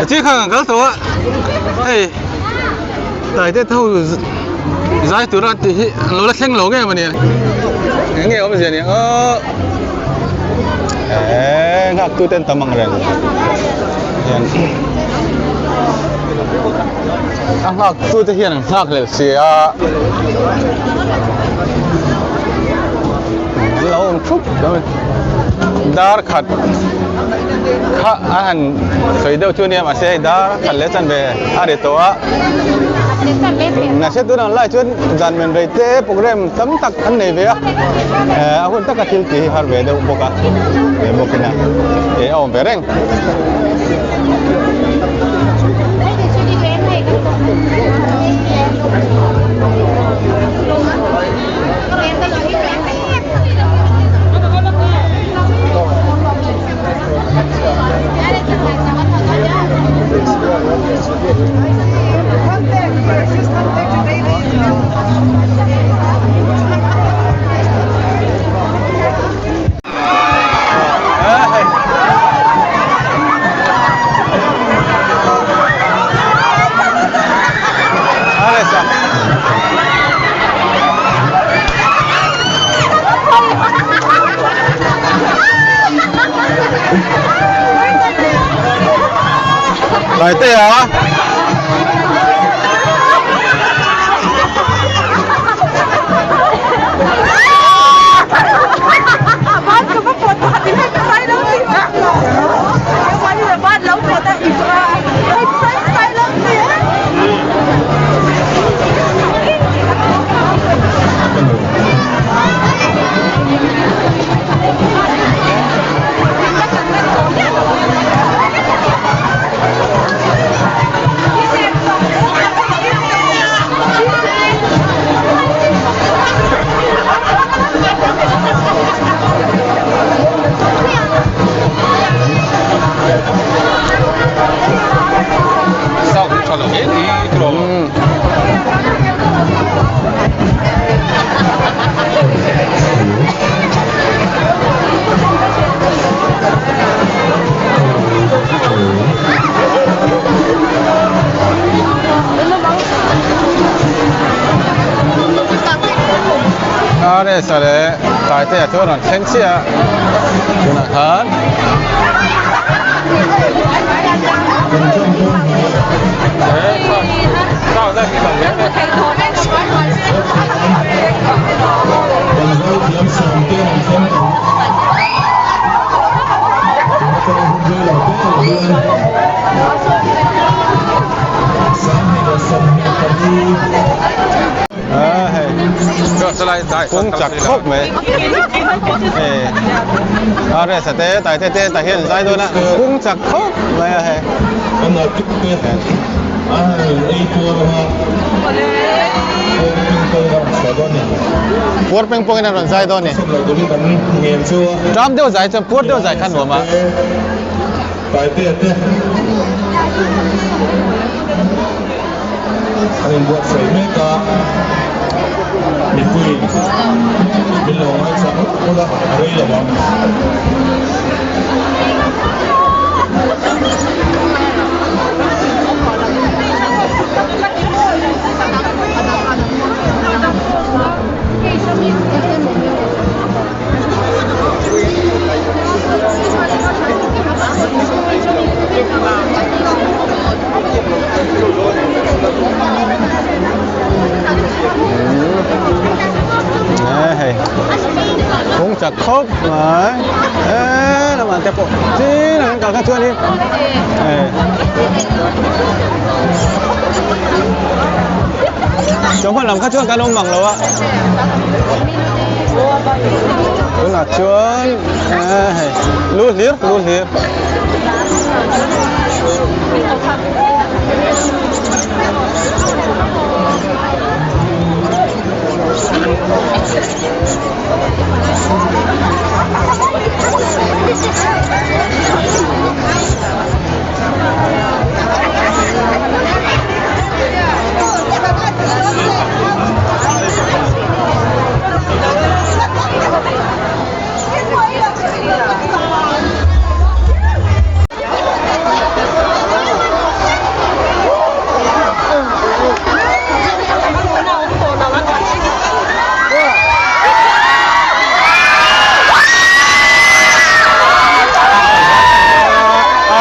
Chi kha kan kal tawh a hei Taite te ho zai tura an tih hi an lo la thleng lo nge mawni eng nge awmzia ni aw eee nghak tu ten tam ang reng hian a nghak tu te hian an nghak leh si a an lo awm thup dar khat kha a han sawi deuh chu nia mahse hei dar khat leh chanve a ri tawh a mahse tunah lai chuan zan men rei te program tam tak an nei ve a eh a hun taka thil tih hi har ve deuh bawk a ve bawk in a eh a awm ve reng. Taitea RS a leh Taitea chu a rawn thleng chiah a tunah khan. Kawng chak khawp mai hei RS a te Taite te tah hian an zai dawn a kawng chak khawp mai a hei. Puar peng pawngin a rawn zai dawn a ni. Ṭam deuh zai chuan puar deuh zai kha nuam a. An inbuatsaih mek a, mipuiin min lo ngaihchah ngawt ngawt a, a rei lo ang. Hei kawng chak khawp mai he lamah te pawh chin an kal kha chuanin hei chawhma lam kha chuan kan awm mang lo a tunah chuan hei lu hlir lu hlir.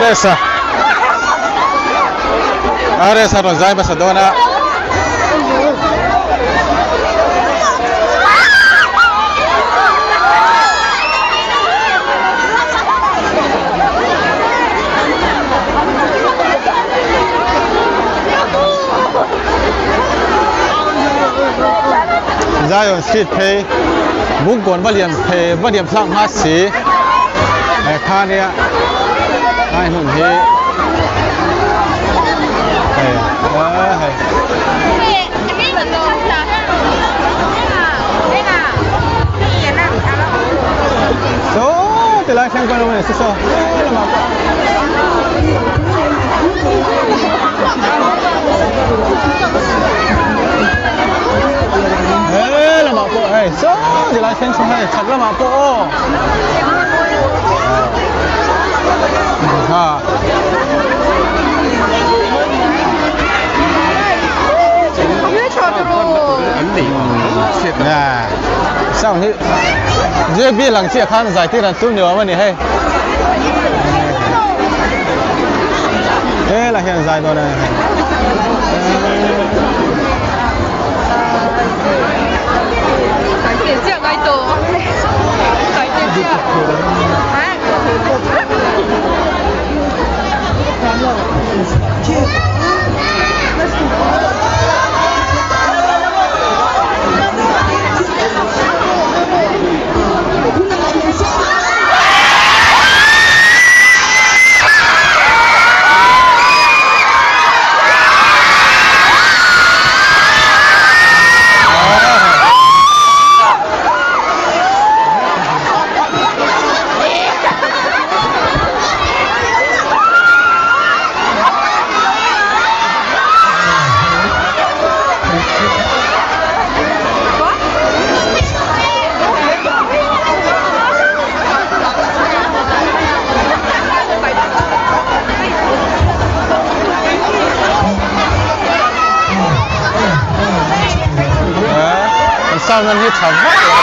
RS a RS a rawn zai hmasa dawn a. Zion Street phei Bungkawn va lian phei va lian thlak hma si he kha nia lai hmun hi hei hei Saw ti lai thleng pawn a awm a ni saw lamah pawh. He lamah pawh hei saw ti lai thleng saw hei chhak lamah pawh aw. Ha. Sound hi JB lang chiah khan zai tir an tum ni awm a ni hei. He lah hian zai dawn a ni hei. Sound man hi tha vak lo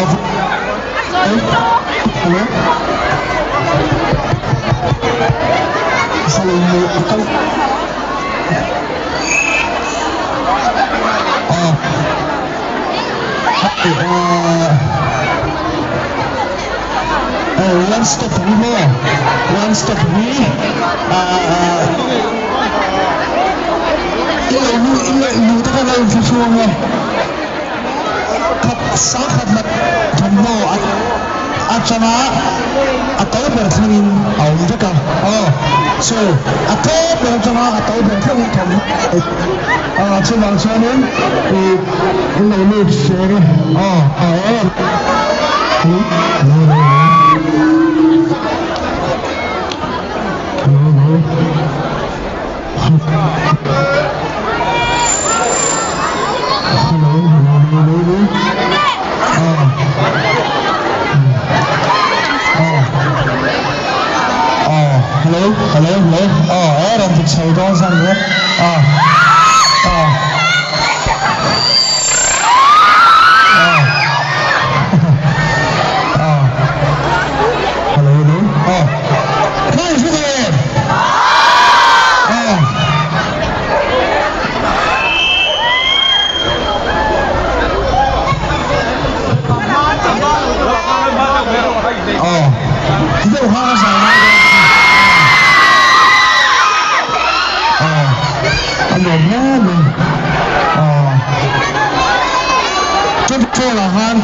Hello Hello One stop hi maw one stop hi i lo luh te khan a inthlahrung e khat sangkhat leh thawmhnaw atanga a to ber thlengin a awm vek a aw so a to ber atanga a to ber thlengin thawmhnaw a chuvang chuanin ih in lo lut hreng e aw aw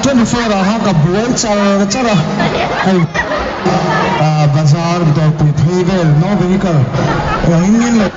24 ah khan ka buai char char a hei bazar dawrpui phei vel no vehicle engin in lo.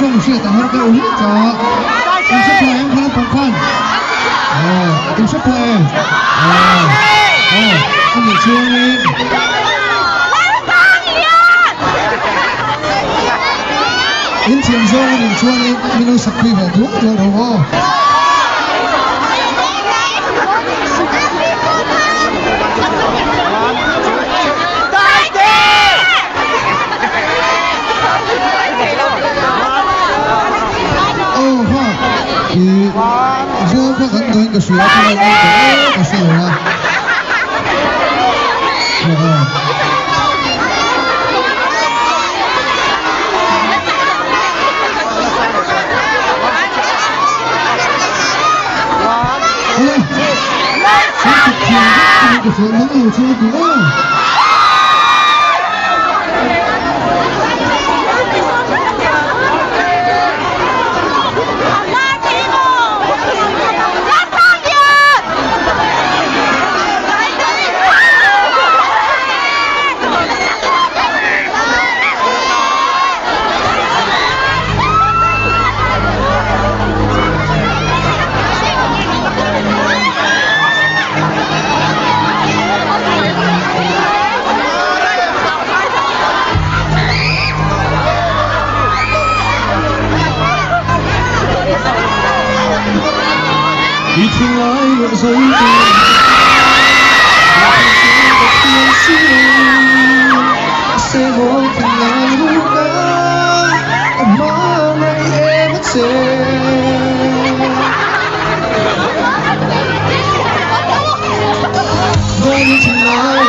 Tawng hriat a har deuh hlek a, in hre pha em kha lampang khan? Aw, in hre pha em? Aw, aw, a nih chuangin. In thiam zawng a nih chuanin min lo sak pui ve dual dual rawh aw. Aw ha, i zawl kha kan duhin ka hria a, khawlai mai tawh e ka hre lo a. Awle, kan kut thiam vek a ni ka hria, nang lo chu a duh aw. I thinlai luah zo tur ka thiam si lo mahse maw thinlai ruk a ka hmangaih em a che. Dawn thinlai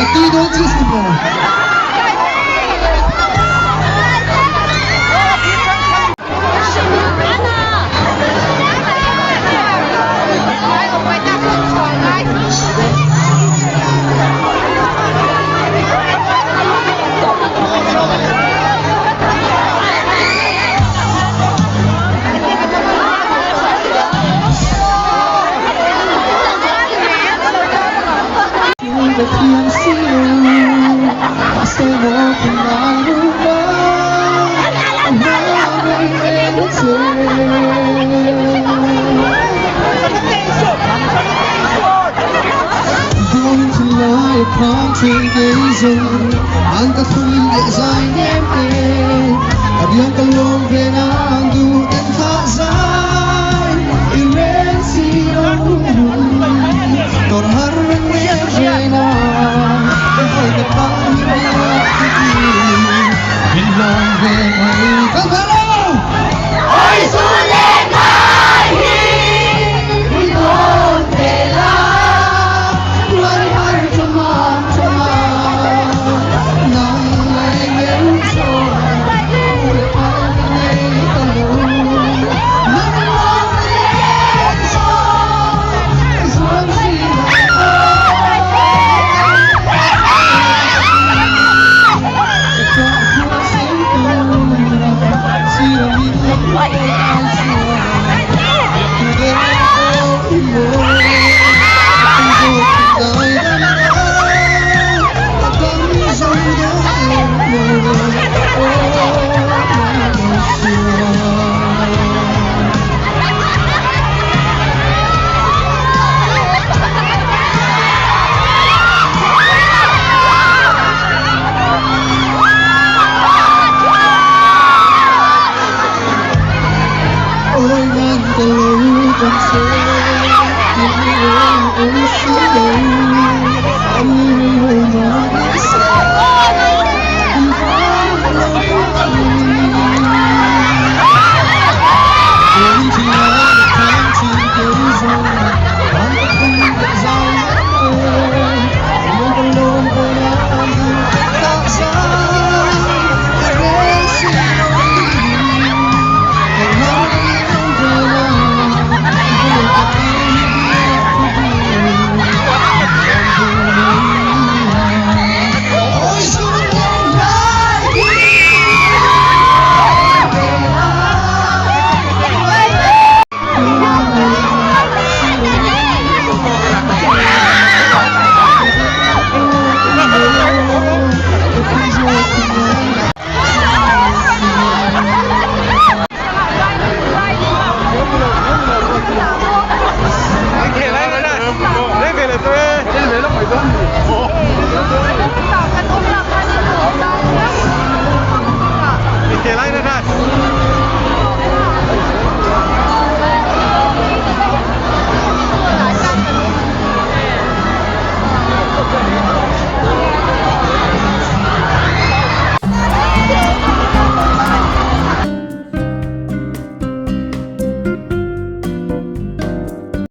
A tui dawn chiah si maw? Ka thiam si lo, mahse maw thinlai ruk a a hmangaih em a che. Dawn thinlai a phang thin kei zawng, an ka thum leh zai nem te, a biang ka lawm ve nan duh ten thlah zai i rel si lo. Tawrh har reng reng reng a, kan hawi ka pang hi biak chu ti, min lawm ve mai kan thlah lo. Oi sun leh ngai hi min dawn ve la, rual har tha mam tha mam, Nang leh ngeu chuan u leh pal ka nei ta lo. Nang lawm leh chuan ka zuam si lo. Ka ṭah khua sei tura sira min lo ai chuan tu der pawh i mawi an zawt thin dai dam a ka dam zo dawn em maw aw Lalsuan. Awi nan ka lo dam che, tin reng awm si lo, a mi